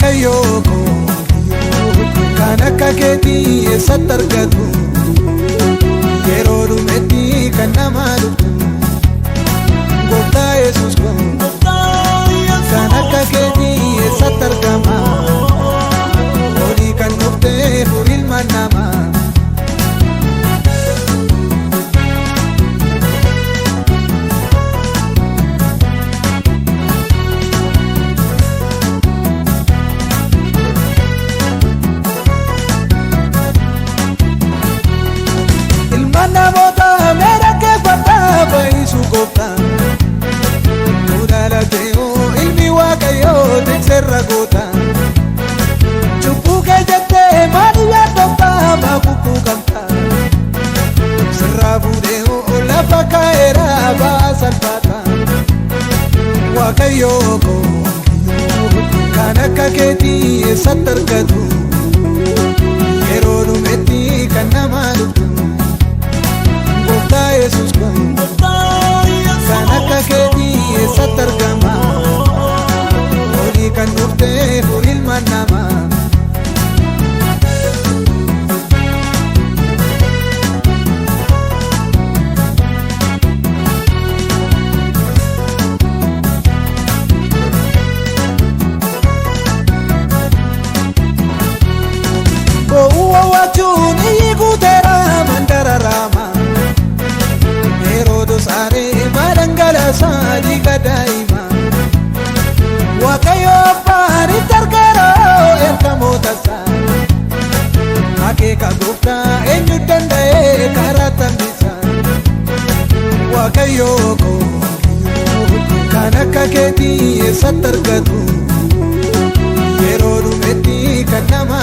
Waaqayyoo koo, kan akka keetii eessatti argatu? Yeroo dhumetti kan nama dhuftu. Gooftaa Yesuus koo, kan akka keetii eessatti argama? Olii kan dhuftee ilma namaa. Ilmaan namoota meera keeffadhaa baay'isu gooftaa. Nu dhalateeoo ilmi Waaqayyoo tikseerra goota. Cubbuu kee jettee maaliif yaaddoftaa maa kukkuukamta? Sirraa fuudhee lafa kaa'eera ba'aa salphaata. Waaqayyoo koo, kan akka keetii eessatti argatu? Yeroo dhumetti kan nama dhuftu. Gooftaa Yesuus koo, kan akka keetii eessatti argama? Olii kan dhuftee ilma namaa. Bo'uu waachuun iyyi guuteera mandara Raamaa. Heroodis aaree dhangalaasaa dhiiga daa'imaa. Waaqayyo abbaan itti argeera ergamoota isaa. Akeeka gooftaa eenyu danda'ee karaa tambisa? Waaqayyo koo, kan akka keetii eessatti argatu? Yeroo dhumetti kan nama